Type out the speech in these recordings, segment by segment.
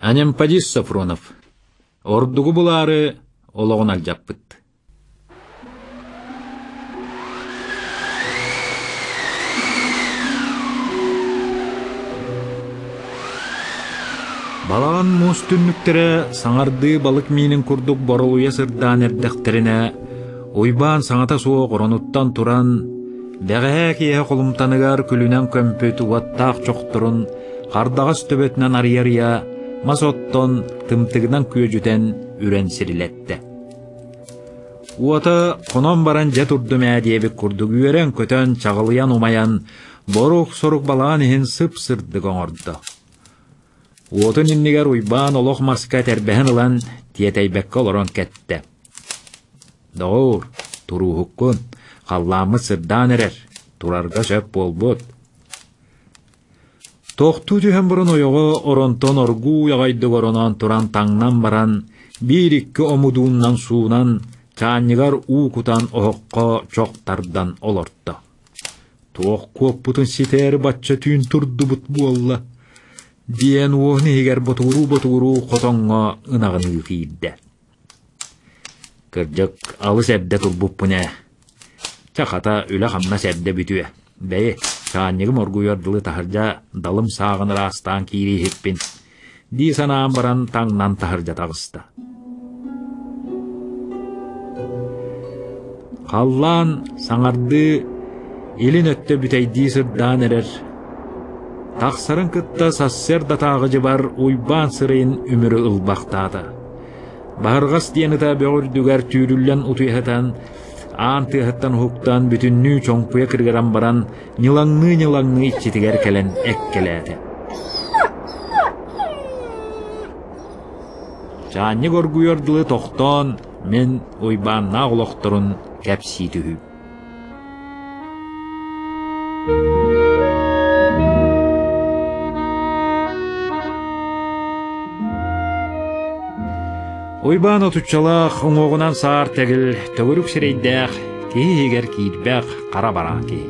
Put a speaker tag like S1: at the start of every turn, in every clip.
S1: Анемподист Софронов ордугу булаары олоҕун алдьаппыт. Балаҕан муус түннүктэрэ саҥардыы балык миинин курдук боролуйа сырдаан эрдэхтэринэ, Уйбаан саҥата суох оронуттан туран, бэҕэһээ киэһэ холумтаныгар күлүнэн көмпүт уоттаах чохторун хардаҕас төбөтүнэн арыйа-арыйа мас оттон тымтыгынан күөдьүтэн үрэн сирилэттэ. Уота хонон баран дьэ турдум ээ диэбит курдук үөрэн-көтөн, чаҕылыйан умайан, борук-сорук балаҕан иһин сып-сырдык оҥордо. Уотун иннигэр Уйбаан олох маска тэрбэһэн ылан, тиэтэйбэккэ олорон кэттэ. Доҕоор, турууһуккун, халлааммыт сырдаан эрэр, турарга сөп буолбут. Тохтуу түһэн баран ойоҕо оронтон оргууй аҕайдык оронон туран таҥнан баран, биир-икки омудууннан суунан, чаанньыгар уу кутан оһоххо чох тардан олорто. Туох куоппутун ситээри бачча түүн турдубут буолла диэн уоһун иһигэр ботугуруу-ботугуруу хотоҥҥо ынаҕыныы киирдэ. Кырдьык, алыс эрдэ турбуппун ээ. Чэ, хата, үлэ-хамнас эрдэ бүтүө. Бэйи, чаанньыгым оргуйар дылы таһырдьа далым сааҕын ыраастаан киирииһиппин дии санаан баран таҥнан таһырдьа таҕыста. Халлаан саҥардыы илин өттө бүтэйдии сырдаан эрэр. Тахсарын кытта сарсыардатааҕы дьыбар Уйбаан сырайын үмүрү ылбахтаата. Баһырҕас диэн ыта бөҕө үрдүгэр түүрүллэн утуйа аан тыаһыттан уһуктан бүтүннүү чоҥкуйа кыргыран баран ньылаҥныы-ньылаҥныы иччитигэр кэлэн эккэлээтэ. Чаанньык оргуйар дылы тохтоон мин Уйбааннаах олохторун кэпсии түһүү. Уйбаан отуччалаах, уҥуоҕунан саар тэгил, төгүрүк сирэйдээх, киһи иһигэр киирбэх хара бараан киһи.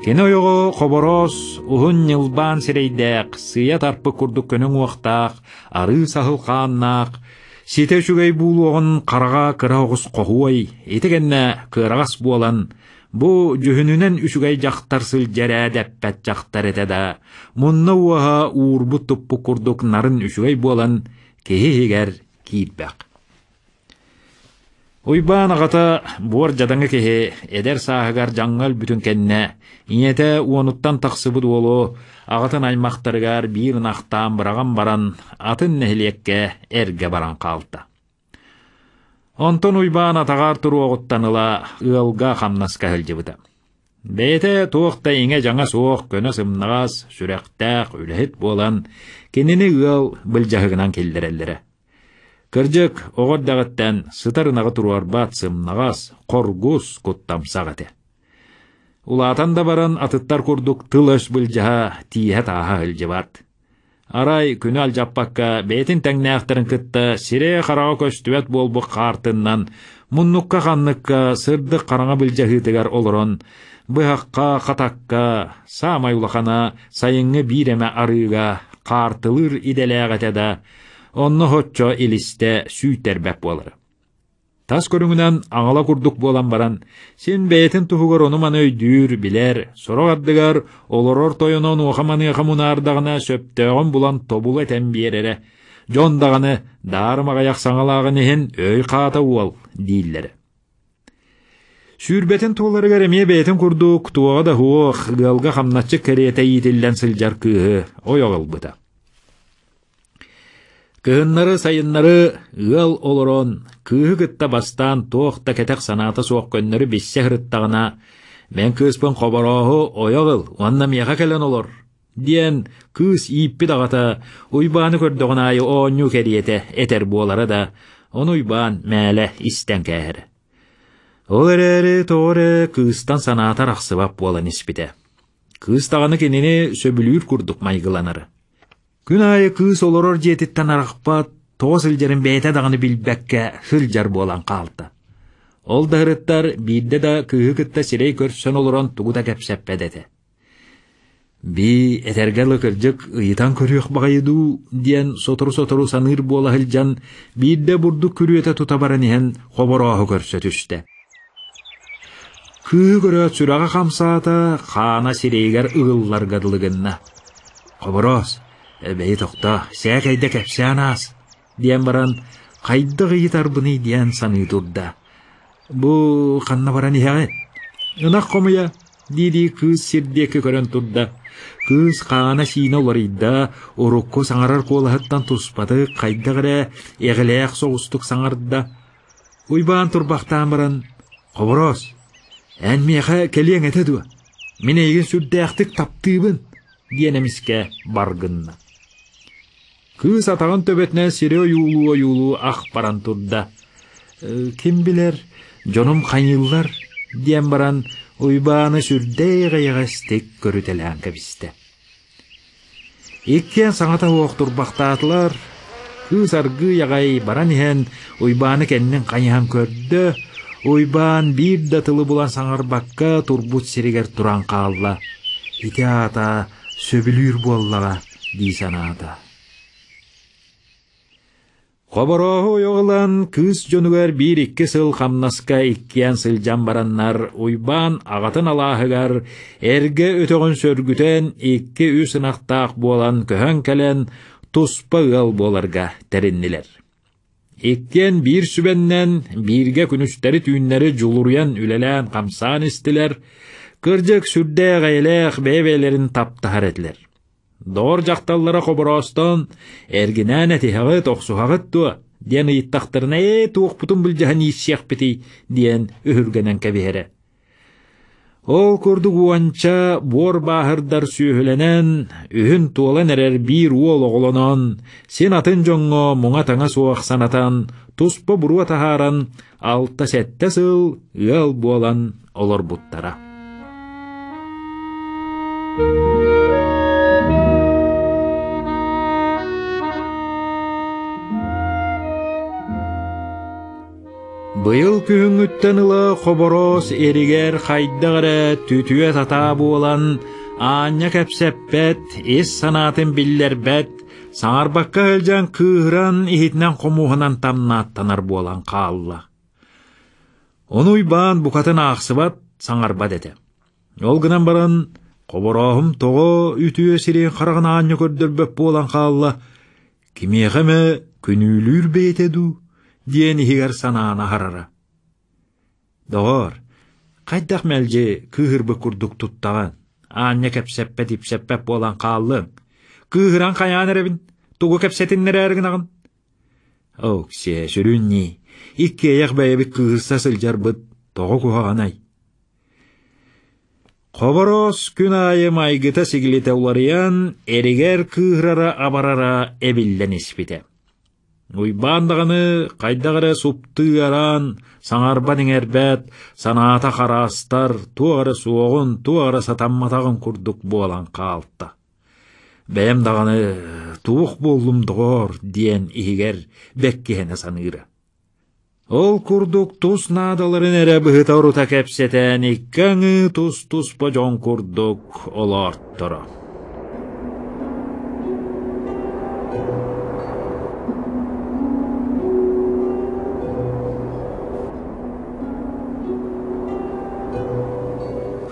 S1: Кини ойоҕо хобороос, уһун ньылбаан сирэйдээх, сыыйа тарпыт курдук көнө уҥуохтаах, арыы саһыл хааннаах, ситэ үчүгэй буолуоҕун хараҕа кыра оҕус хоһуой, ити кэннэ кыараҕас буолан, бу дьүһүнүнэн үчүгэй дьахтар сылдьар ээ дэппэт дьахтар этэ да, мунна уоһа уурбут-туппут курдук нарын үчүгэй буолан, киһи иһигэр киирбэх. Уйбаан аҕата буор дьадаҥы киһи эдэр сааһыгар дьаҥҥа өлбүтүн кэннэ ийэтэ уонуттан тахсыбыт уолу аҕатын аймахтарыгар биир ынахтаан быраҕан баран атын нэһилиэккэ эргэ баран хаалта. Онтон Уйбаан атаҕар туруоҕуттан ыла ыалга хамнаска сылдьыбыта. Бэйэтэ туох да иҥэ-дьаҥа суох, көнө сымнаҕас, сүрэхтээх, үлэһит буолан кинини ыал былдьаһыгынан киллэрэллэрэ. Кырдьык, оҕо эрдэҕиттэн сытар ынаҕы туруорбат сымнаҕас, хоргус, куттамсах этэ. Улаатан да баран атыттар курдук тыл-өс былдьаһа, тииһэ-тааһа сылдьыбат. Арай күнү алдьаппакка бэйэтин тэҥнээхтэрин кытта сирэйэ-хараҕа көстүбэт буолбут хаартыннан муннукка-ханныкка сырдык хараҥа былдьаһыытыгар олорон быһахха, хатакка, саамай улахана сайыҥҥы биир эмэ арыыга хаартылыыр идэлээх этэ да, онно соччо илистэ сүүйтэрбэт буолара. Тас көрүҥүнэн аҥала курдук буолан баран, син бэйэтин туһугар ону-маны өйдүүр, билэр, сорох ардыгар олорор тойоно онуоха-маныаха мунаардаҕына сөптөөҕүн булан тобулу этэн биэрэрэ. Дьон даҕаны даарым аҕыйах саҥалааҕын иһин өй хаата уол дииллэрэ. Сүүрбэтин туоларыгар эмиэ бэйэтин курдук туоҕа да суох, ыалга хамначчык кэриэтэ иитиллэн сылдьар кыыһы ойох ылбыта. Кыһыннары-сайыннары ыал олорон, кыыһы кытта бастаан туох да кэтэх санаата суох көннөрү билсэ сырыттаҕына, «Мин кыыспын Хоборооһу ойох ыл уонна миэхэ кэлэн олор» диэн кыыс ииппит аҕата Уйбааны көрдөҕүн аайы оонньуу кэриэтэ этэр буолара да, ону Уйбаан мээлэ истэн кээһэрэ. Ол эрээри тоҕо эрэ кыыстан санаата арахсыбат буолан испитэ. Кыыс даҕаны кинини сөбүлүүр курдук майгыланара. Күн аайы кыыс олорор дьиэтиттэн арахпат, тоҕо сылдьарын бэйэтэ даҕаны билбэккэ сылдьар буолан хаалта. Ол да ырыттар биирдэ да кыыһы кытта сирэй көрсөн олорон тугу да кэпсэппэт этэ. Бии этэргэ дылы кырдьык ыйытан көрүөх баҕайы дуу диэн сотору-сотору саныыр буола сылдьан, биирдэ бурдук күрүөтэ тута баран иһэн Хоборооһу көрсө түстэ. Кыыһы көрөөт сүрэҕэ хамсаата, хаана сирэйигэр ыгылларга дылы гынна. «Хобороос, бэйи тохтоо, сээкэйдэ кэпсээн аас» диэн баран, хайдах ыйытарбыный диэн саныы турда. «Бу ханна баран иһэҕин?» «Ынах хомуйа» дии-дии кыыс сир диэки көрөн турда. Кыыс хаана-сиинэ уларыйда, урукку саҥарар куолаһыттан туспатык, хайдах эрэ эҕэлээх соҕустук саҥарда. Уйбаан турбахтаан баран, «Хобороос, эн миэхэ кэлиэҥ этэ дуо? Мин эйигин сүрдээхтик таптыыбын» диэн эмискэ бар гынна. Кыыс атаҕын төбөтүнэн сири ойуулуу-ойуулуу ах баран турда. «Ким билэр, дьонум хайыыллар» диэн баран Уйбааны сүрдээх эйэҕэстик көрүтэлээн кэбистэ. Иккиэн саҥата суох турбахтаатылар. Кыыс аргыый аҕай баран иһэн Уйбааны кэннин хайыһан көрдө. Уйбаан биир да тылы булан саҥарбакка турбут сиригэр туран хаалла. Ити аата сөбүлүүр буоллаҕа дии санаата. Хоборооһу ойох ылан, кыыс дьонугар биир-икки сыл хамнаска иккиэн сылдьан бараннар, Уйбаан аҕатын алааһыгар эргэ өтөҕүн сөргүтэн, икки-үс ынахтаах буолан көһөн кэлэн, туспа ыал буоларга тэриннилэр. Иккиэн биир сүбэннэн, бииргэ күнүстэри-түүннэри дьулуруйан үлэлээн-хамсаан истилэр, кырдьык сүрдээх эйэлээх бэйэ-бэйэлэрин таптаһар этилэр. Доҕор дьахталлара хобороостон «Эргинээн этиһэҕит, охсуһаҕыт дуо?» диэн ыйыттахтарына «Ээ, туохпутун былдьаһан ииссиэхпитий?» диэн өһүргэнэн кэбиһэрэ. Ол курдук уонча буор бааһырдар сүөһүлэнэн, үһүн туолан эрэр биир уол оҕолонон, син атын дьоҥҥо муҥа-таҥа суох санатан, туспа буруо таһааран, алта-сэттэ сыл ыал буолан олорбуттара. Быйыл күһүҥҥүттэн ыла Хобороос эригэр хайдах эрэ түтүө-татаа буолан, аанньа кэпсэппэт, ис санаатын биллэрбэт, саҥарбакка сылдьан кыыһыран иһитинэн-хомуоһунан тамнааттанар буолан хаалла. Ону Уйбаан букатын аахсыбат, саҥарбат этэ. Ол гынан баран, Хоборооһум тоҕо үтүө сирин хараҕын аанньа көрдөрбөт буолан хаалла, кимиэхэ эмэ күнүүлүүр бэйэтэ дуу диэн иһигэр санаан аһарара. Доҕоор, хайдах мэлдьи кыыһырбыт курдук туттаҕын, аанньа кэпсэппэт-ипсэппэт буолан хааллыҥ. Кыыһыран хайаан эрэбин, тугу кэпсэтиннэрээри гынаҕын? Оксиэ, сүрүн ньии, иккиэйэх бэйэбит кыыһырса сылдьарбыт тоҕо куһаҕанай? Хобороос күн аайы майгыта-сигилитэ уларыйан, эригэр кыыһырара-абарара эбиллэн испитэ. Уйбаан даҕаны хайдах эрэ суптыы-араан, саҥарбат-иҥэрбэт, санаата хараастар, туох эрэ суоҕун, туох эрэ сатамматаҕын курдук буолан хаалта. Бэйэм даҕаны туох буоллум доҕоор диэн иһигэр бэккиһэнэ саныыра. Ол курдук тус наадаларын эрэ быһыта-орута кэпсэтэн икки аҥыы тус-туспа дьон курдук олоорторо.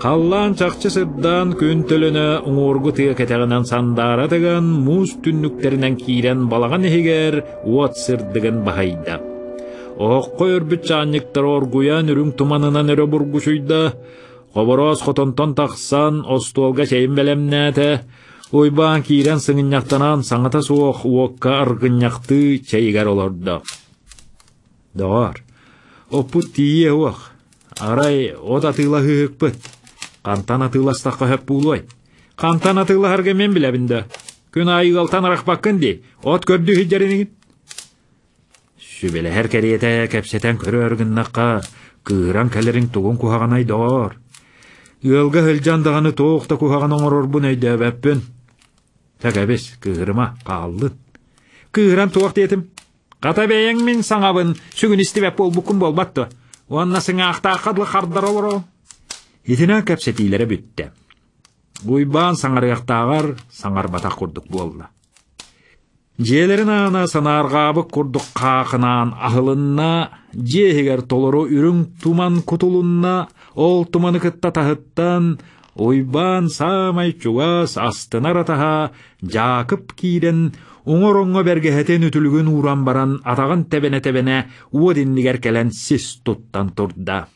S1: Халлаан чахчы сырдаан күн төлөнө уҥуоргу тыа кэтэҕинэн сандаара тыган муус түннүктэринэн киирэн балаҕан иһигэр уот сырдыгын баһыйда. Оһоххо өрбүт чаанньыктара оргуйан үрүҥ туманынан өрө бургучуйда. Хобороос хотонтон тахсан остуолга чэйин бэлэмнээтэ. Уйбаан киирэн сыгынньахтанан саҥата суох уокка аргынньахтыы чэйигэр олордо. Доҕоор, оппут тиийиэ уох. Арай от атыылаһыыһыкпыт. Хантан атыыластахха сөп буолуой? Хантан атыылаһарга мен билэбин да. Күн аайы ыалтан арахпаккын дии. От көрдүү сылдьар Сүбэлэһэр кэриэтэ кэпсэтэн көрөөр гыннахха, кыыһыран кэлэриҥ тугун куһаҕанай доҕоор. Ыалга сылдьан даҕаны туох да куһаҕан оҥорорбун өйдөөбөппүн. Чэ кэбис, кыыһырыма, хааллын. Кыыһыран туох диэтим? Хата бэйэҥ мин саҥабын сүгүн истибэт буолбуккун буолбат дуо? Уонна сыҥаахтаахха дылы хардара олороҕун. Итинэн кэпсэтиилэрэ бүттэ. Уйбаан саҥарыахтааҕар саҥарбатах курдук буолла. Дьиэлэрин аана санаарҕаабыт курдук хаахынаан аһылынна, дьиэ иһигэр толору үрүҥ туман кутулунна, ол туманы кытта таһыттан Уйбаан саамай чугас астынар атаһа Дьаакып киирэн уҥа ороҥҥо бэргэһэтин үтүлүгүн ууран баран атаҕын тэбэнэ-тэбэнэ уот иннигэр кэлэн сис туттан турда.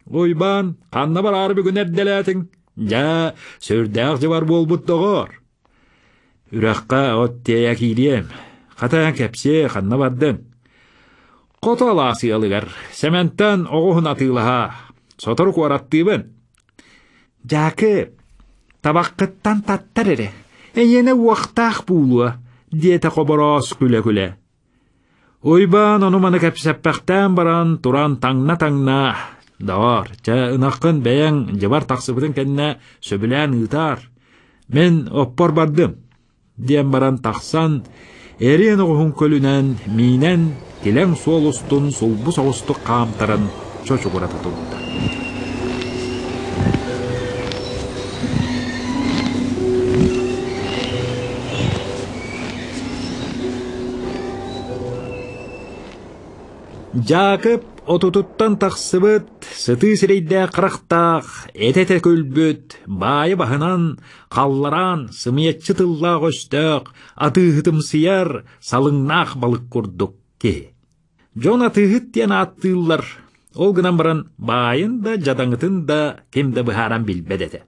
S1: Уйбаан, ханна бараары бүгүн эрдэлээтиҥ? Дьэ, сүрдээх дьыбар буолбут доҕоор. Үрэххэ от тиэйэ киириэм. Хата кэпсиэ, ханна бардыҥ? Хото алаас ыалыгар Сэмэнтэн оҕуһун атыылаһа. Сотору куораттыыбын. Дьаакы, табаххыттан таттар эрэ. Эйиэнэ уохтаах буолуо, диэтэ Хобороос күлэ-күлэ. Уйбаан ону-маны кэпсэппэхтээн баран, туран таҥна-таҥна, «Доҕоор, чэ, ынаххын бэйэҥ дьыбар тахсыбытын кэннэ сөбүлээн ыытаар. Мин оппор бардым» диэн баран тахсан, эриэн оҕуһун көлүнэн, миинэн, килэҥ суол устун сулбу соҕустук хаамтаран чочугурата турда. Дьаакып отутуттан тахсыбыт, сытыы сирэйдээх харахтаах, этэ-этэ күлбүт, баайы баһынан, халлараан, сымыйаччы тыллаах өстөөх, атыыһытымсыйар, салыҥнаах балык курдук киһи. Дьон атыыһыт диэн ааттыыллар, ол гынан баран баайын да, дьадаҥытын да ким да быһааран билбэт этэ.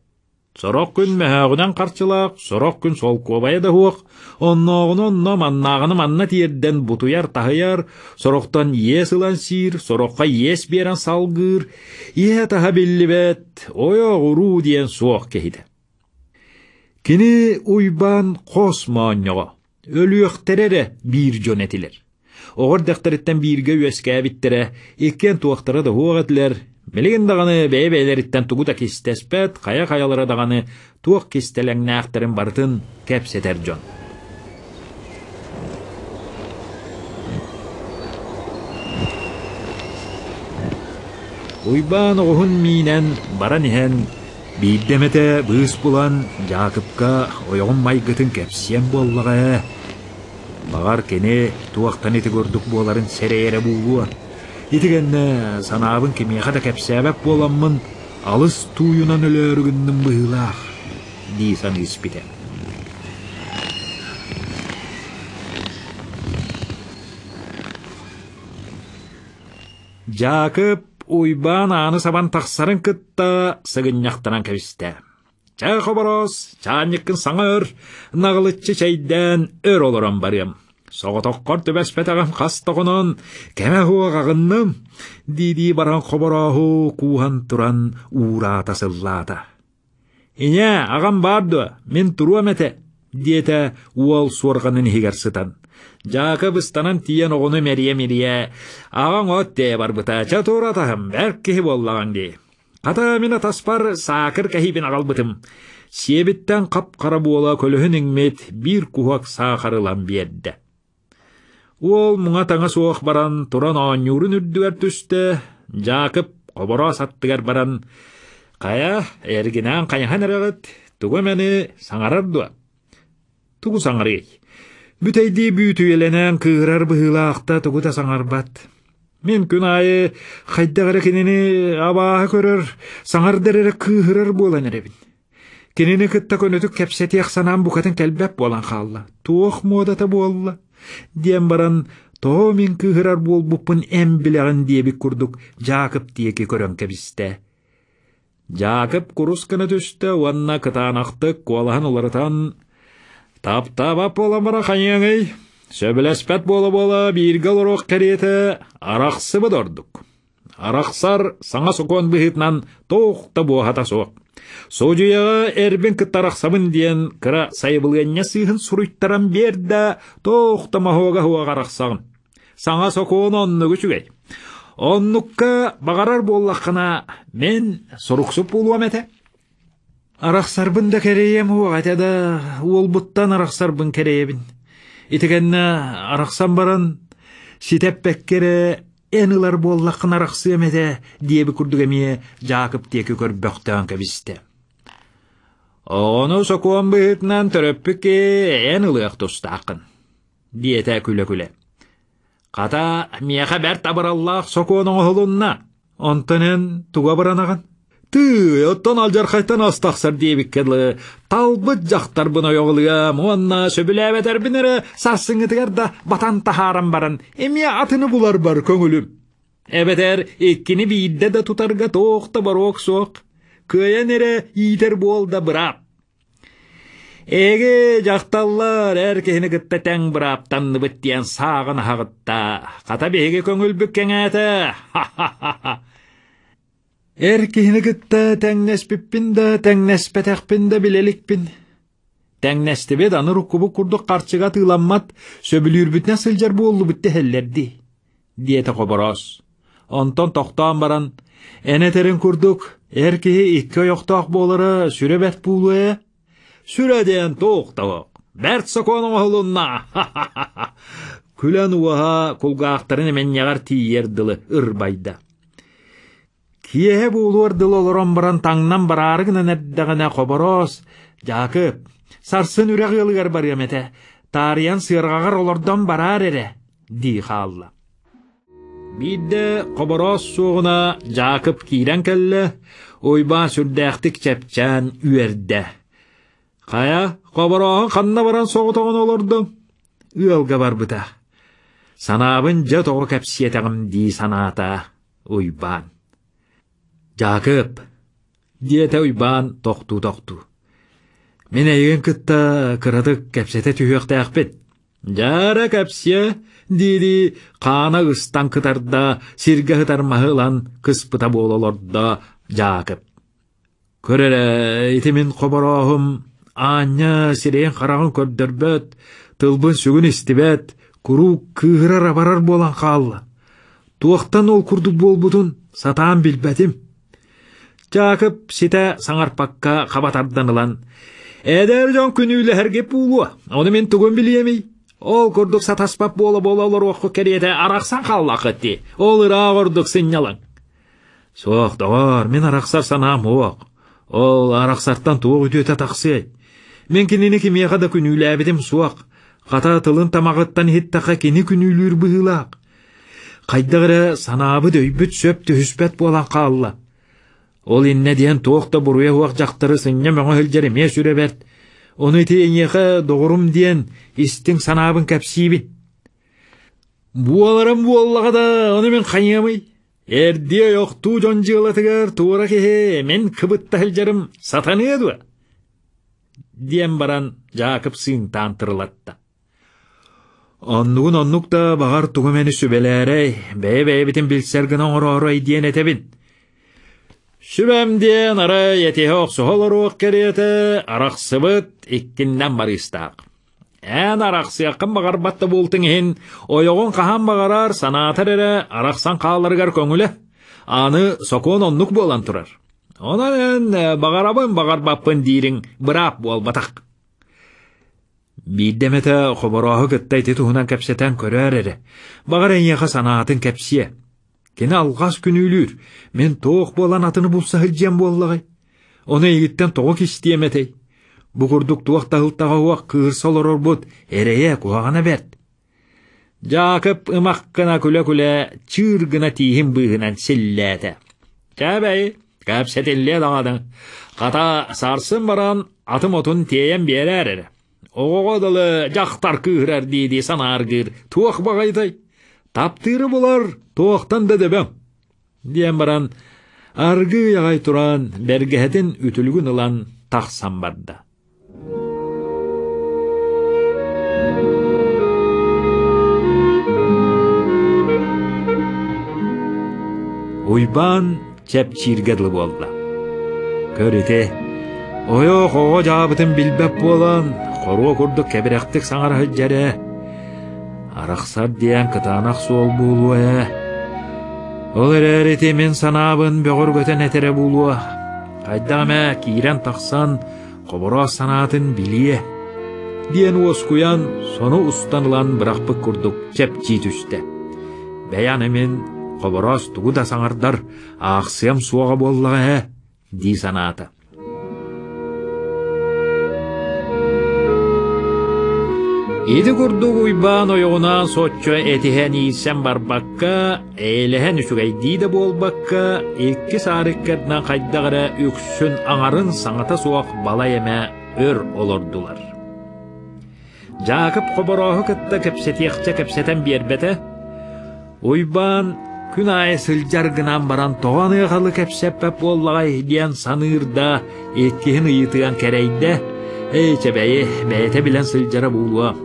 S1: Сорох күн мөһөөҕүнэн харчылаах, сорох күн солкуобайа да суох, оннооҕуну онно, маннааҕыны манна тиэрдэн бутуйар-таһыйар, сорохтон иэс ылан сиир, сороххо иэс биэрэн салгыыр, иһэ-таһа биллибэт, ойох-уруу диэн суох киһитэ. Кини Уйбаан хос моонньоҕо, өлүөхтэрэ эрэ биир дьон этилэр. Оҕо эрдэхтэриттэн бииргэ үөскээбиттэрэ, иккиэн туохтара да суох этилэр, билигин даҕаны бэйэ-бэйэлэриттэн тугу да кистэспэт, хайа-хайалара даҕаны туох кистэлэҥнээхтэрин барытын кэпсэтэр дьон. Уйбаан оҕуһун миинэн баран иһэн, биирдэ эмэтэ быыс булан Дьаакыпка ойоҕун майгытын кэпсиэн буоллаҕа ээ. Баҕар кини туохтан ити курдук буоларын сэрэйэрэ буолуо. Ити гэннэ санаабын кимиэхэ да кэпсээбэт буоламмын алыс тууйунан өлөөрү гынным быһыылаах дии саныы испитэ. Дьаакып Уйбаан ааны сабан тахсарын кытта сыгынньахтанан кэбистэ. Чэ, Хобороос, чаанньыккын саҥа өр, наҕылыччы чэйдээн өр олорон барыам. Соҕотоххор түбэспэтэҕим хас да хонон, кэмэ суох аҕынным, дии-дии баран Хоборооһу кууһан туран уураата сыллаата. Ийээ, аҕам баар дуо, мин туруом этэ, диэтэ уол суорҕанын иһигэр сытан. Дьаакып ыстанан тиийэн оҕону мэрийэ-мэрийэ, аҕаҥ от тиэйэ барбыта, чэ тура атаһым, бэрт киһи буоллаҕыҥ дии. Хата мин атаспар саакыр кэһиибин аҕалбытым. Сиэбиттэн хап-хара буола көлөһүн иҥмит биир куһуок саахар ылан биэрдэ. Уол муҥа-таҥа суох баран туран оонньуурун үрдүгэр түстэ, Дьаакып хобороос аттыгар баран «Хайа, эргинээн хайаһан эрэҕит, тугу эмэни саҥарар дуо?» Тугу саҥарыай? Бүтэйдии бүйтүйэлэнэн кыыһырар быһыылаах да тугу да саҥарбат. Мин күн аайы хайдах эрэ кинини абааһы көрөр, саҥардар эрэ кыыһырар буолан эрэбин. Кинини кытта көнөтүк кэпсэтиэх санаам букатын кэлбэт буолан хаалла. Туох муодата буолла? диэн баран, тоҕо мин кыыһырар буолбуппун эн билэҕин диэбит курдук Дьаакып диэки көрөн кэбистэ. Дьаакып курус гына түстэ уонна кытаанахтык куолаһын уларытан «Таптаабат буолан баран хайыаҥый? Сөбүлэспэт буола-буола бииргэ олоруох кэриэтэ арахсыбыт ордук. Арахсар саҥа сокуон быһыытынан туох да буоһата суох. Судьуйаҕа эрбин кытта арахсабын диэн кыра сайабылыанньа сыыһын суруйтаран биэр да, туох да моһуога суох арахсаҕын. Саҥа сокуон оннук үчүгэй. Оннукка баҕарар буоллаххына, мин суруксут буолуом этэ. Арахсарбын да кэрэйиэм уох этэ да, уолбуттан арахсарбын кэрэйэбин. Ити кэннэ арахсан баран, ситэппэккэ эрэ эн ылар буоллаххына арахсыам этэ диэбит курдук эмиэ Дьаакып диэки көрбөхтөөн кэбистэ. Оҕону сокуон быһыытынан төрөппүт киһи эн ылыах тустааххын, диэтэ күлэ-күлэ. Хата, миэхэ бэрт абыраллаах сокуон оҥоһулунна. Онтон эн тугу абыранаҕын? Тыый, оттон алдьархайтан ас тахсар диэбиккэ дылы, талбыт дьахтарбын ойоҕолуом уонна сөбүлээбэтэрбин эрэ сарсыҥҥытыгар да батан таһааран баран эмиэ атыны буларбар көҥүлүм. Эбэтэр иккини биирдэ да тутарга туох да боруок суох, кыайан эрэ иитэр буол да быраап. Эги дьахталлар эр киһини кытта тэҥ бырааптанныбыт диэн сааҕын аһаҕытта, хата биһиги көҥүлбүт кэҥээтэ, ха-ха-ха! Эр киһини кытта тэҥнэспиппин да, тэҥнэспэтэхпин да билэ иликпин. Тэҥнэстибит, аны уруккубут курдук харчыга атыыламмат, сөбүлүүрбүтүнэн сылдьар буоллубут дэһэллэр дии, диэтэ Хобороос. Онтон тохтоон баран, эн этэриҥ курдук, эр киһи икки ойохтоох буолара сүрэ бэрт буолуо ээ? Сүрэ диэн туох да суох. Бэрт сокуон оҥоһулунна! Ха-ха-ха! Күлэн уоһа кулгаахтарын эмэнньэҕэр тиийэр дылы ырбайда. Киэһэ буолуор дылы олорон баран таҥнан бараары гынан эрдэҕинэ Хобороос, «Дьаакып, сарсын үрэх ыалыгар барыам этэ, таарыйан сыарҕаҕар олордон бараар эрэ» дии хаалла. Биирдэ Хобороос суоҕуна Дьаакып киирэн кэллэ, Уйбаан сүрдээхтик чэпчээн үөрдэ. «Хайа, Хоборооһун ханна баран соҕотоҕун олордуҥ?» Ыалга барбыта. «Санаабын дьэ тоҕо кэпсиэтэҕим» дии санаата Уйбаан. «Дьаакып, диэтэ Уйбаан тохтуу-тохтуу. «Мин эйигин кытта кыратык кэпсэтэ түһүөхтээхпит. Дьаара кэпсиэ, дии-дии хаана ыстан кытарда, сиргэ сытар маһы ылан кыспыта буола олордо Дьаакып. Көр эрэ, ити мин хоборооһум аанньа сирэйин-хараҕын көрдөрбөт, тылбын сүгүн истибэт, куруук кыыһырар-абарар буолан хаалла. Туохтан ол курдук буолбутун сатаан билбэтим. Дьаакып ситэ саҥарпакка хаба тардан ылан, «Эдэр дьон күнүүлэһэргэ буолуо, ону мин тугун билиэмий? Ол курдук сатаспат буола-буола олоруоххут кэриэтэ арахсан хааллаххыт дии, ол ыраах ордук сынньалаҥ». Суох, доҕоор, мин арахсар санаам суох. Ол арахсартан туох үтүөтэ тахсыай? Мин кинини кимиэхэ да күнүүлээбитим суох. Хата тылын тамаҕыттан иһиттэххэ кини күнүүлүүр быһыылаах. Хайдах эрэ санаабыт өйбүт сөп түһүспэт буолан хаалла. Ол иннэ диэн туох да буруйа суох дьахтары сынньа мөҥө сылдьар эмиэ сүрэ бэрт. Ону ити эйиэхэ доҕорум диэн истиҥ санаабын кэпсиибин. Буоларым буоллаҕа да, ону мин хайыамый? Эрдиэ ойохтуу дьон дьыалатыгар туора киһи мин кыбытта сылдьарым сатаныа дуо? диэн баран Дьаакып сыыҥтаан тырылатта. Оннугун оннук да баҕар тугу эмэни сүбэлээрэй, бэйэ-бэйэбитин билсэр гына оҥороорой диэн этэбин. Сүбэм диэн арай этиһэ охсуһа олоруох кэриэтэ арахсыбыт иккиннэн барыыстаах. Эн арахсыаххын баҕарбат да буолтуҥ иһин, ойоҕуҥ хаһан баҕарар санаатар эрэ арахсан хааларыгар көҥүлэ. Аны сокуон оннук буолан турар. Онон эн баҕарабын баҕарбаппын диириҥ быраап буолбатах. Биирдэ эмэтэ Хоборооһу кытта ити туһунан кэпсэтэн көрөөр эрэ. Баҕар эйиэхэ санаатын кэпсиэ. Кини алҕас күнүүлүүр, мин туох буолан атыны булса сылдьыам буоллаҕай? Ону эйигиттэн тоҕо кистиэм этэй? Бу курдук туох да ыһылтаҕа суох кыырса олорорбут эрэйэ куһаҕана бэрт. Дьаакып ымах гына күлэ-күлэ чыыр гына тииһин быыһынан силлээтэ. Чээбэй, кэпсэтиллиэ даҕаны. Хата сарсын баран атым отун тиэйэн биэрээр эрэ. Оҕоҕо дылы дьахтар кыыһырар дии-дии санааргыыр туох баҕайытай? Таптыыры булар туохтан да дөбөҥ диэн баран аргыый аҕай туран бэргэһэтин үтүлүгүн ылан тахсан барда. Уйбаан чэпчииргэ дылы буолла. Көр ити, ойох оҕо дьаабытын билбэт буолан, хоруо курдук кэбирэхтик саҥара сылдьар ээ. Арахсар диэн кытаанах суол буолуо ээ. Ол эрээри ити мин санаабын бөҕөргөтөн этэрэ буолуо. Хайдах эмэ киирэн-тахсан хобороос санаатын билиэ диэн уоскуйан сону устан ылан бырахпыт курдук чэпчии түстэ. Бэйэ аны мин Хобороос тугу да саҥардар аахсыам суоҕа буоллаҕа ээ дии санаата. Ити курдук Уйбаан ойоҕунаан соччо этиһэн иирсэн барбакка, эйэлэһэн үчүгэйдии да буолбакка, икки саарыккарынан хайдах эрэ үксүн аҥарын саҥата суох балай эмэ өр олордулар. Дьаакып Хоборооһу кытта кэпсэтиэхчэ кэпсэтэн биэрбэтэ. Уйбаан күн аайы сылдьар гынан баран тоҕо аныахалы кэпсэппэт буоллаҕай диэн саныыр да иккиһин ыйытыан кэрэйдэ. Эй, чэбэйи, бэйэтэ билэн сылдьара буолуо.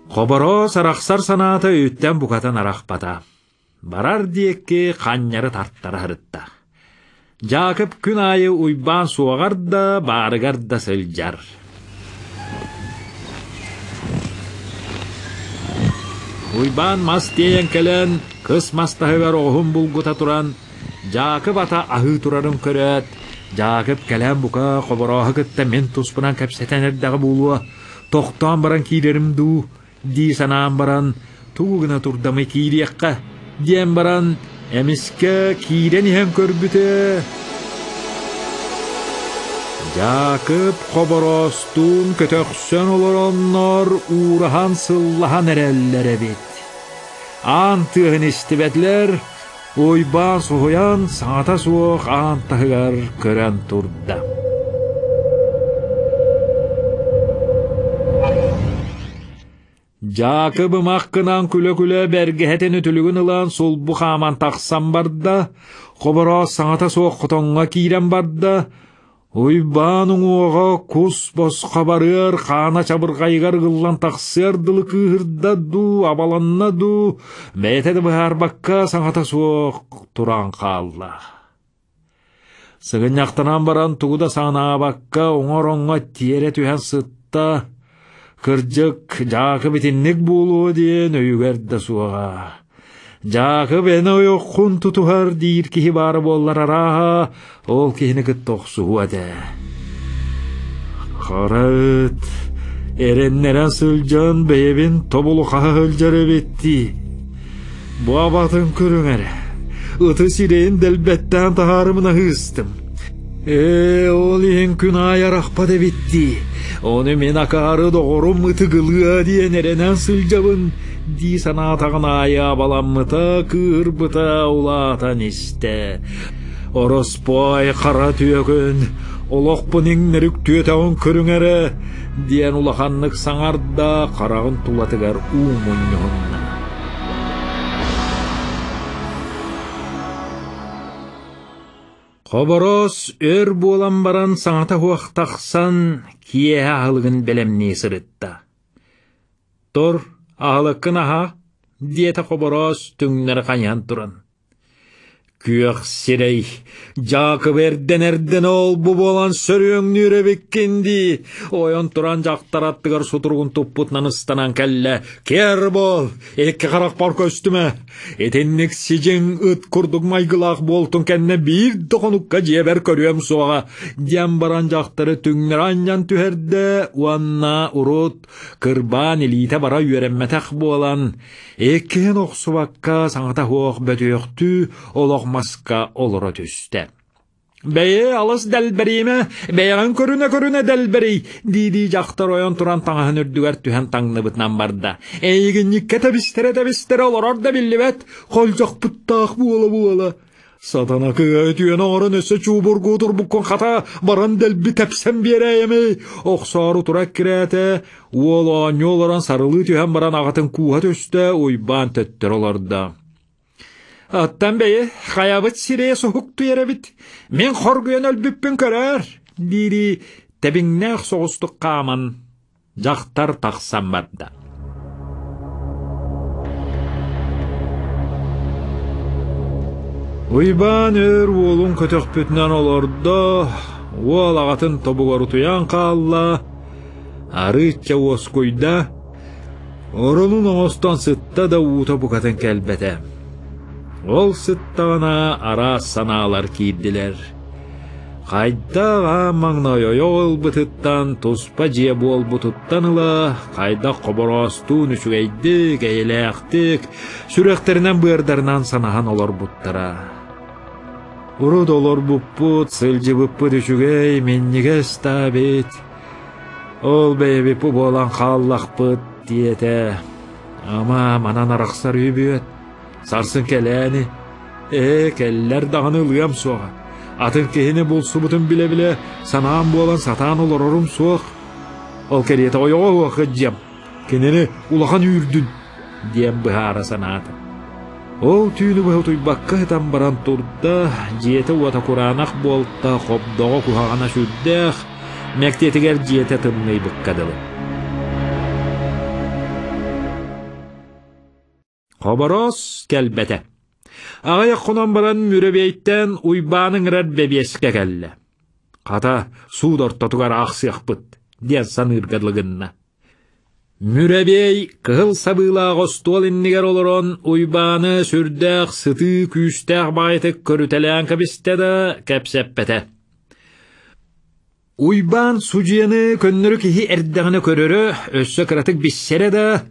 S1: Хобороос арахсар санаата өйүттэн букатын арахпата. Барар диэки ханньары тартара сырытта. Дьаакып күн аайы Уйбаан суоҕар да, баарыгар да сылдьар. Уйбаан мас тиэйэн кэлэн, кыс мас таһыгар оҕуһун булгута туран, Дьаакып ата аһыы турарын көрөөт, Дьаакып кэлэн бука Хоборооһу кытта мин туспунан кэпсэтэн эрдэҕэ буолуо, тохтоон баран киирэрим дуу, дии санаан баран, тугу гына турдамый киириэххэ диэн баран, эмискэ киирэн иһэн көрбүтэ, Дьаакып Хобороостуун көтөхсөн олороннор уураһан сыллаһан эрэллэр эбит. Аан тыаһын истибэтилэр, Уйбаан соһуйан саҥата суох аан таһыгар көрөн турда. Дьаакып ымах гынан күлэ-күлэ бэргэһэтин үтүлүгүн ылан сулбу хааман тахсан барда, Хобороос саҥата суох хотоҥҥо киирэн барда, Уйбаан уҥуоҕа кус босхо барыар, хаана чабырҕайыгар ыгыллан тахсыар дылы кыыһырда дуу, абаланна дуу, бэйэтэ да быһаарбакка саҥата суох туран хаалла. Сыгынньахтанан баран тугу да санаабакка уҥа-ороҥҥо тиэрэ түһэн сытта, кырдьык, Дьаакып итинник буолуо диэн өйүгэр да суоҕа. Дьаакып эн ойоххун тутуһар диир киһи баара буоллар арааһа, ол киһини кытта охсуһуо этэ. Хара ыт, эрэннэрэн сылдьан бэйэбин тобулухаһа сылдьар эбит дии. Бу абатын көрүҥ эрэ, ыты сирэйин дэлбэттээн таһаарымына ыыстым. Ээ, ол иһин күн аайы арахпат эбит дии. Ону мин акаары доҕорум ытыгылыа диэн эрэнэн сылдьабын дии санаатаҕын аайы абаламмыта, кыыһырбыта улаатан истэ. Ороспуой хара түөкүн, олохпун иҥнэрик түөтэҕин көрүҥ эрэ диэн улаханнык саҥарда, хараҕын тулатыгар уу мунньуһунна. Хобороос өр буолан баран саҥата суох тахсан киэһэ аһылыгын бэлэмнии сырытта. «Тур, аһылыккын аһаа» диэтэ Хобороос түҥнэри хайыһан туран. Күөх сирэй, Дьаакып эрдэн-эрдэн ол-бу буолан сөрүөҥнүүр эбиккин дии, ойон туран дьахтар аттыгар сутуругун туппутунан ыстанан кэллэ. «Киэр буол, икки харахпар көстүмэ, Итинник сидьиҥ ыт курдук майгылаах буолтун кэннэ биир да хонукка дьиэбэр көрүөм суоҕа диэн баран дьахтары түҥнэри анньан түһэрдэ уонна урут кырбаан илиитэ бара үөрэммэтэх буолан иккиһин охсубакка саҥата суох бөтүөхтүү олох маска олоро түстэ. «Бэйи, алыс дэлбэриимэ, бэйэҕин көрүнэ-көрүнэ дэлбэрий!» дии-дии дьахтар ойон туран таҥаһын үрдүгэр түһэн таҥныбытынан барда. «Эйигинньиккэ тэбистэрэ-тэбистэрэ олорор да биллибэт, холдьохпуттаах буола-буола!» Сатана кыа үтүөнү оҥорон өссө чуубургуу турбуккун хата баран дэлби тэпсэн биэрээйэмий! Охсоору тура эккирээтэ, уол оонньуу олорон сарылыы түһэн баран аҕатын кууһа түстэ, Уйбаан төттөрү олордо. Оттон бэйи, хайабыт сирэйэ суһуктуйар эбит, мин хоргуйан өлбүппүн көрөөр, диирии тэбиҥнээх соҕустук хааман, дьахтар тахсан барда. Уйбаан өр уолун көтөхпүтүнэн олордо, уол аҕатын тобугар утуйан хаалла, арыычча уоскуйда, Оронун оҥостон сытта да уута букатын кэлбэтэ. Ол сыттаҕына араас санаалар киирдилэр. Хайдах аан маҥнай ойох ылбытыттан, туспа дьиэ буолбутуттан ыла хайдах хобороостуун үчүгэйдик, эйэлээхтик, сүрэхтэринэн-быардарынан санаһан олорбуттара. Урут олорбуппут, сылдьыбыппыт үчүгэй, минньигэс да эбит. Ол бэйэбит бу буолан хааллахпыт, диэтэ. Ама манан арахсар үбүөт. Сарсын кэлээни. Ээ, кэллэр даҕаны ылыам суоҕа. Атын киһини булсубутун билэ-билэ, санаам буолан сатаан олорорум суох. Ол кэриэтэ ойоҕо уох дьиэм. Кинини улахан үүрдүн, диэн быһаара санаата. Ол түүнү быһа утуйбакка сытан баран турда, дьиэтэ-уота кураанах буолта, хобдоҕо куһаҕана сүрдээх, мэктиэтигэр дьиэтэ тымныйбыкка дылы. Хобороос кэлбэтэ. Аҕыйах хонон баран Мүрөбиэйтэн Уйбааны ыҥырар бэбиэскэ кэллэ. Хата, суут ортотугар аахсыахпыт диэн саныырга дылы гынна. Мүрэбиэй кыһыл сабыылаах остуол иннигэр олорон Уйбааны сүрдээх сытыы күүстээх баҕайытык көрүтэлээн кэбистэ да кэпсэппэтэ. Уйбаан судьуйаны көннөрү киһи эрдэҕинэ көрөрө, өссө кыратык биссэрэ да,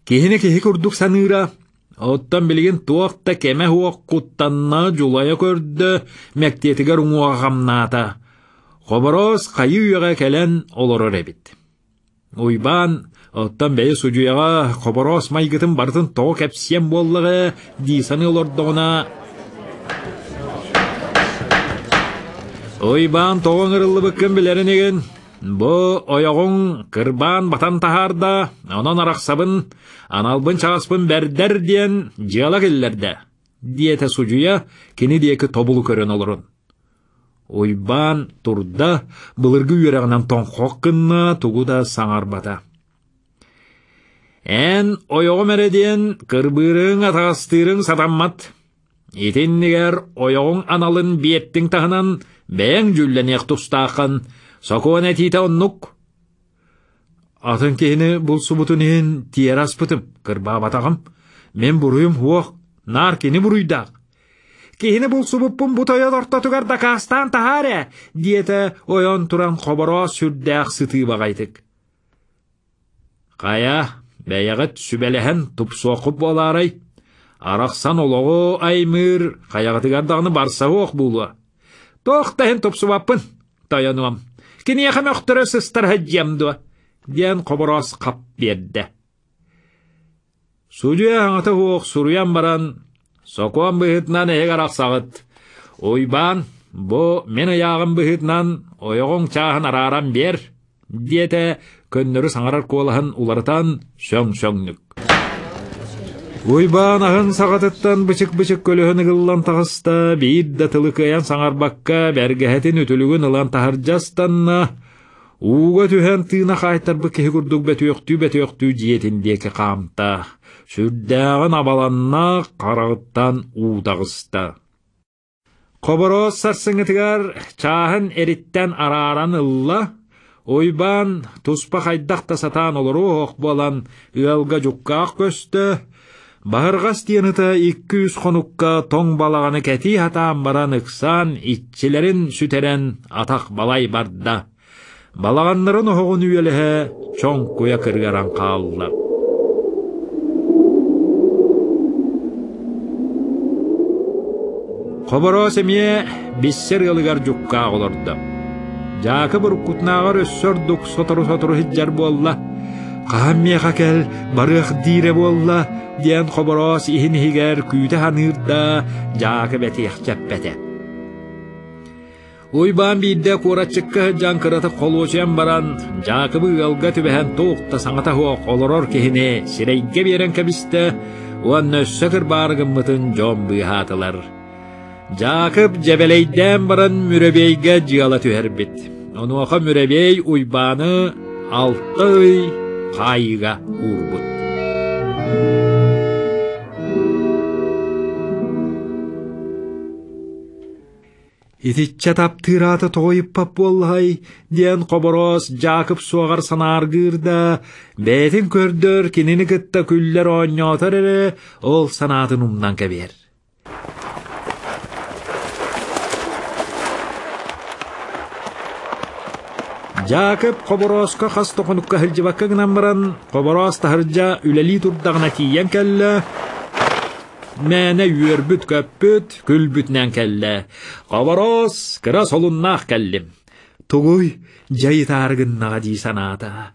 S1: киһини киһи курдук саныыра. Оттон билигин туох да кэмэ суох куттанна, дьулайа көрдө, мэктиэтигэр уҥуоҕа хамнаата. Хобороос хайыы-үйэҕэ кэлэн олорор эбит. Уйбаан, оттон бэйэ судьуйаҕа Хобороос майгытын барытын тоҕо кэпсиэм буоллаҕа дии саныы олордоҕуна, Уйбаан тоҕо ыҥырыллыбыккын билэрин игин, бу ойоҕуҥ кырбаан батан таһаарда, онон арахсабын, аналбын чааспын бэрдэр диэн дьыала киллэрдэ, диэтэ судьуйа кини диэки тобулу көрөн олорон. Уйбаан турда, былыргы үөрэҕинэн тоҥхох гынна, тугу да саҥарбата. Эн ойоҕум эрэ диэн кырбыырыҥ, атаҕастыырыҥ сатаммат. Итиннигэр ойоҕуҥ аналын биэттиҥ таһынан бэйэҥ дьүүллэниэх тустааххын, сокуон этиитэ оннук. Атын киһини булсубутун иһин тиэрэ аспытым, кырбаабатаҕым. Мин буруйум суох, наар кини буруйдаах. Киһини булсубуппун бу тойон ортотугар дакаастаан таһаар ээ, диэтэ ойон туран хобороос сүрдээх сытыы баҕайытык. Хайа, бэйэҕит сүбэлэһэн тупсуоххут буолаарай? Арахсан олоҕу аймыыр хайаҕытыгар даҕаны барсаһыах буолуо. Туох да иһин тупсубаппын, тойонуом. Киниэхэ мөхтөрө сыстар сылдьыам дуо? диэн хобороос хап биэрдэ. Судьуйа аҥата суох суруйан баран, сокуон быһыытынан эһиги арахсаҕыт. Уйбаан, бу мин ыйааҕым быһыытынан ойоҕуҥ чааһын арааран биэр, диэтэ көннөрү саҥарар куолаһын уларытан сөҥ-сөҥнүк. Уйбаан аһын саҕатыттан бычык-бычык көлөһүн ыгыллан таҕыста, биир да тылы кыайан саҥарбакка бэргэһэтин үтүлүгүн ылан таһырдьа ыстанна, Ууга түһэн тыына хаайтарбыт киһи курдук бөтүөхтүү-бөтүөхтүү дьиэтин диэки хаамта, сүрдээҕин абаланна, хараҕыттан уу таҕыста. Хобороос сарсыҥҥытыгар чааһын эриттэн арааран ылла, Уйбаан туспа хайдах да сатаан олоруох буолан ыалга дьуккаах көстө, Баһырҕас диэн ыта икки-үс хонукка тоҥ балаҕаны кэтии сатаан баран ыксаан иччилэрин сүтэрэн атах балай барда. Балаҕаннарын оһоҕун үөлэһэ чоҥкуйа кырыаран хаалла. Хобороос эмиэ биссэр ыалыгар дьуккаах олордо. Дьаакып уруккутунааҕар өссө ордук сотору-сотору сылдьар буолла. «Хаһан миэхэ кэл, барыах диирэ буолла» диэн Хобороос иһин иһигэр күүтэ саныыр да, Дьаакып этиэхчэппэтэ. Уйбаан биирдэ куораччыкка сылдьан кыратык холуочуйан баран, Дьаакыбы ыалга түбэһэн туох да саҥата суох олорор киһини сирэйгэ биэрэн кэбистэ уонна өссө кырбаары гыммытын дьон быыһаатылар. Дьаакып дьэбэлэйдээн баран Мүрэбиэйгэ дьыала түһэрбит. Онуоха Мүрэбиэй Уйбааны 6 ый хаайыыга уурбут. Итиччэ таптыыр аата тоҕо ыйыппат буоллаһай диэн Хобороос Дьаакып суоҕар санааргыыр да, бэйэтин көрдөр, кинини кытта күллэр оонньоотор эрэ, ол санаатын умнан кэбиһэр. Дьаакып Хоборооско хас да хонукка сылдьыбакка гынан баран, Хобороос таһырдьа үлэлии турдаҕына тиийэн кэллэ. Мээнэ үөрбүт-көппүт, күлбүтүнэн кэллэ. Хобороос, кыра солуннаах кэллим. Тугуй, дьайытаары гыннаҕа дии санаата.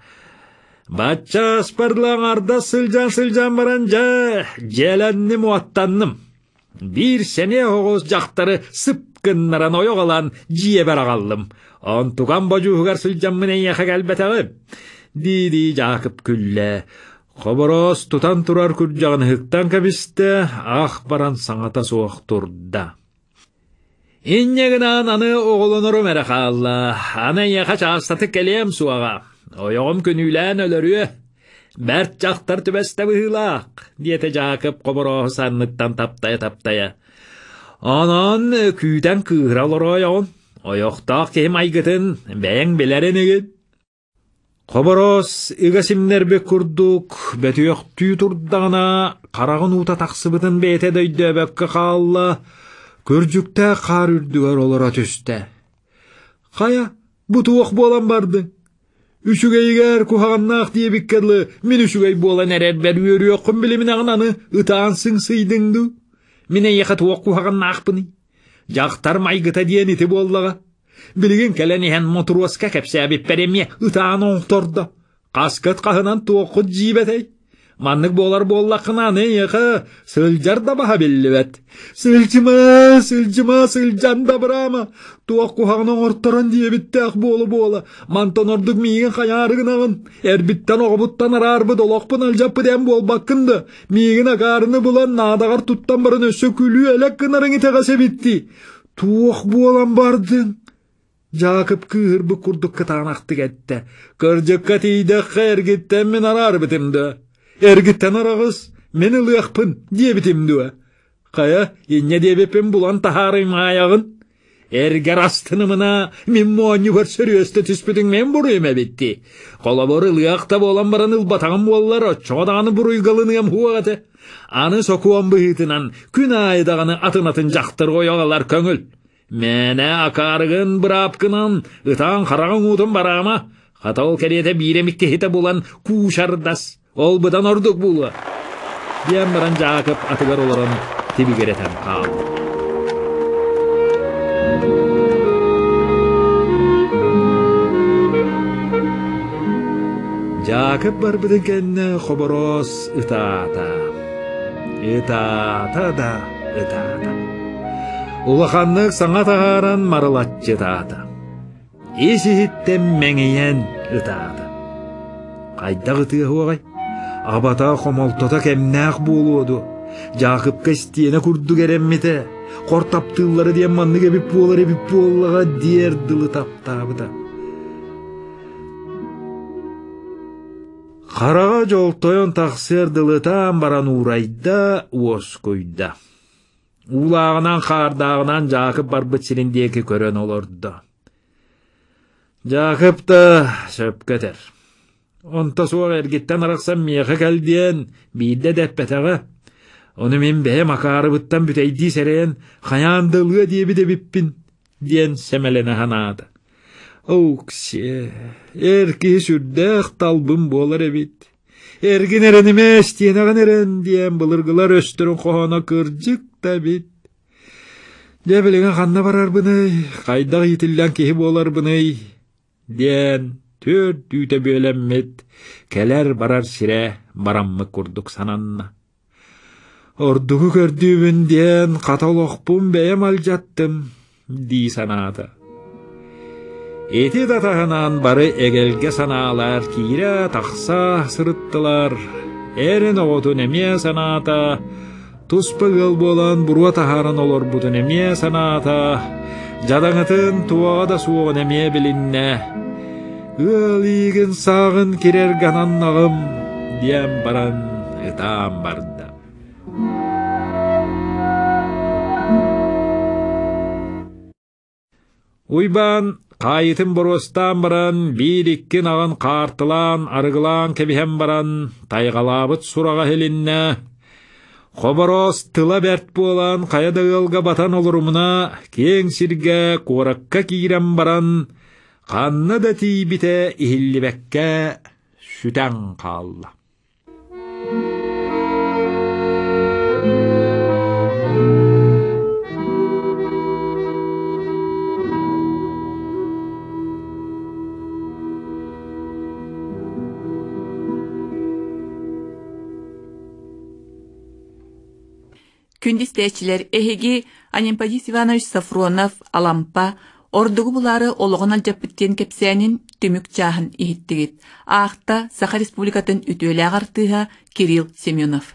S1: Бачча аспарлаҥарда сылдьан-сылдьан баран дьэ, дьиэлэнним-уоттанным. Биир сэниэ оҕус дьахтары сып гыннаран ойох ылан дьиэбэр аҕаллым. Онтукам бодьууһугар сылдьаммын эйиэхэ кэлбэтэҕим. Дии-дии Дьаакып күллэ. Хобороос тутан турар күрдьэҕин ыһыктан кэбистэ, ах баран саҥата суох турда. Инньэ гынан аны оҕолонорум эрэ хаалла, аны эйиэхэ чаастатык кэлиэм суоҕа, ойоҕум күнүүлээн өлөрүө, бэрт дьахтар түбэстэ быһыылаах, диэтэ Дьаакып хоборооһу санныттан таптайа-таптайа. Онон күүтэн кыыһыра олороойоҕун, ойохтоох киһи майгытын бэйэҥ билэр инигин. Хобороос ыга симнэрбит курдук бөтүөхтүү турдаҕына, хараҕын уута тахсыбытын бэйэтэ да өйдөөбөккө хаалла, күрдьүктээх хаар үрдүгэр олоро түстэ. «Хайа, бу туох буолан бардыҥ? Үчүгэйигэр куһаҕаннаах диэбиккэ дылы мин үчүгэй буолан эрэрбэр үөрүөххүн билиминэҕин аны ытаан сыҥсыйдыҥ дуу? Мин эйиэхэ туох куһаҕаннаахпыный? Дьахтар майгыта диэн ити буоллаҕа. Билигин кэлэн иһэн мотуруоска кэпсээбиппэр эмиэ ытаан оҥтордо. Хаскыт хаһынан туоххут дьиибэтэй? Маннык буолар буоллаххына аны эйиэхэ сылдьар да баһа биллибэт. Сылдьыма, сылдьыма, сылдьан да быраама. Туох куһаҕаны оҥорторон диэбиттээх буола-буола. Мантан ордук миигин хайаары гынаҕын? Эрбиттэн оҕобуттан араарбыт олохпун алдьаппыт эн буолбаккын да, миигин акаарыны булан наадаҕар туттан баран өссө күлүү-элэк гынарыҥ итэҕэс эбит дии. Туох буолан бардыҥ? Дьаакып кыыһырбыт курдук кытаанахтык эттэ. Кырдьыкка тиийдэххэ эргиттэн мин араарбытым да. Эргиттэн араҕыс, мин ылыахпын диэбитим дуо? Хайа, инньэ диэбиппин булан таһаарымаайаҕын? Эргэр астынымына, мин моонньугар сөрүөстэ түспүтүҥ мин буруйум эбит дии. Холобур, ылыах да буолан баран ылбатаҕым буоллар, оччоҕо даҕаны буруйгалыныам суох этэ. Аны сокуон быһыытынан күн аайы даҕаны атын-атын дьахтар ойох ылар көҥүл. Мээнэ акаарыгын быраапкынан ытаан хараҕыҥ уутун бараама, хата ол кэриэтэ биир эмит киһитэ булан куучардас, ол быдан ордук буолуо. Диэн баран Дьаакып атыгар олорон тибигирэтэн хаалла. Дьаакып барбытын кэннэ Хобороос ытаата. Ытаата да ытаата. Улаханнык саҥа таһааран марылаччы ытаата. Ис-иһиттэн мэҥийэн ытаата. Хайдах ытыа суоҕай? Абата хомолтото кэмнээх буолуо дуо? Дьаакыпка истиэнэ курдук эрэммитэ. Хор таптыыллара диэн маннык эбит буолар эбит буоллаҕа диэр дылы таптаабыта. Хараҕа дьолтойон тахсыар дылытаан баран уурайда, уоскуйда. Уулааҕынан-хаардааҕынан Дьаакып барбыт сирин диэки көрөн олордо. Дьаакып да сөпкө этэр. Онто суох эргиттэн арахсан миэхэ кэл диэн биирдэ да эппэтэҕэ. Ону мин бэйэм акаарыбыттан бүтэйдии сэрэйэн хайаан да ылыа диэбит эбиппин диэн сэмэлэнэ санаата. Оуксиэ, эр киһи сүрдээх талбын буолар эбит. Эргин эрэнимэ, истиэнэҕин эрэн диэн былыргылар өстөрүн хоһооно кырдьык да эбит. Дьэ билигин ханна барарбыный, хайдах иитиллэн киһи буоларбыный диэн түөрт үүтэ бүөлэммит, кэлэр-барар сирэ бараммыт курдук сананна. Ордугу көрдүүбүн диэн хата олохпун бэйэм алдьаттым дии санаата. Ити да таһынан бары эгэлгэ санаалар киирэ-тахса сырыттылар. Эрин оҕотун эмиэ санаата, туспа ыал буолан буруо таһааран олорбутун эмиэ санаата, дьадаҥытын туоҕа да суоҕун эмиэ билиннэ. Ыал иигин сааҕын кирэргэ ананнаҕым диэн баран ытаан барда. Уйбаан хаайытын боруостаан баран, биир-икки ынаҕын хаартылаан, арыгылаан кэбиһэн баран, тайҕалаабыт сураҕа иһилиннэ. Хобороос тыла бэрт буолан, хайа да ыалга батан олорумуна, киэҥ сиргэ, куоракка киирэн баран, ханна да тиийбитэ иһиллибэккэ сүтэн хаалла.
S2: Күндү истээччилэр, эһиги Анемподист Иванович Софронов Алампа ордугу булаары олоҕун алдьаппыт диэн кэпсээнин түмүк чааһын иһиттигит. Аахта Саха Республикатын үтүөлээх артыыһа Кирилл Семенов.